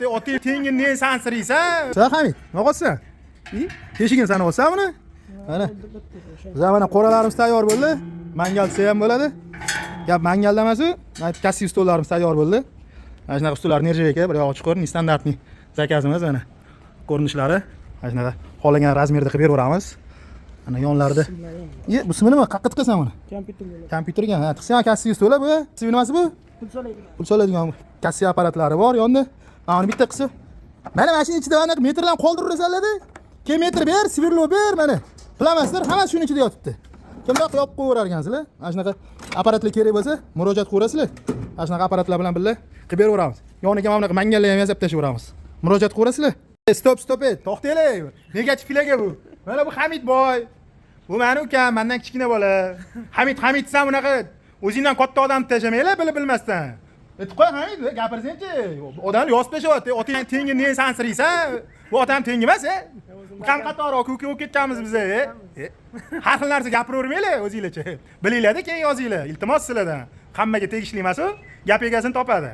Oting tengin ne sansiriysan? Sen Hamid, nima qilyapsan? I, teshigini sanab olsan buni? Mana. Bizlar mana qo'ralarimiz tayyor bo'ldi. Mangal desa ham bo'ladi. Gap mangalda emas u. Mana кассовый stollarimiz tayyor bo'ldi. Mana shunaqa stollar нержавейка, bir yog'i chuqur, нестандартный заказ imiz mana. Ko'rinishlari mana shunaqa xohlagan размер da qilib beraveramiz. Mana yonlarida. Ye, bu simi nima? Qayerqa tiqasan buni? Kompyuter bo'ladi. Kompyuterga, ha, tiqsang кассовый stol bu. Simi nimasi bu? Pul soladigan. Pul soladigan kassa apparatlari bor yonida. Mana buni bitta qilsa. Mana shuni ichida aniq metrlarni qoldiraversanlar-da. Keyin metr ber, сверло ber mana. Bilamasizlar, hammasi shuni ichida yotibdi. Kimdoq yopib qo'yaverar ekansizlar. Mana shunaqa apparatlar kerak bo'lsa, murojaat qilaverasizlar. Mana shunaqa apparatlar bilan birga qilib beraveramiz. Yoniga mana bunaqa mangallar ham yasab tashlayveramiz. Murojaat qilaverasizlar. Стоп, стоп, ey, to'xtanglar. Negativlarga bu. Mana bu Hamid boy. Bu mani ukam, mendan kichkina bola. Hamid, Hamid desam unaqa o'zingdan katta odam tashlamanglar bilib bilmasdan. Aytib qo'y Hamid, gapirsangchi. Odam yozib tashlayapti. Oting tengin ne sansiriysan? Bu otam tengi emas, e. Ukam qatori aka uka bo'lib ketganmiz biz, e. Har xil narsa gapiravermanglar o'zinglarcha. Bilinglarda keyin yozinglar. Iltimos sizlardan. Hammaga tegishli emas u. Gap egasini topadi.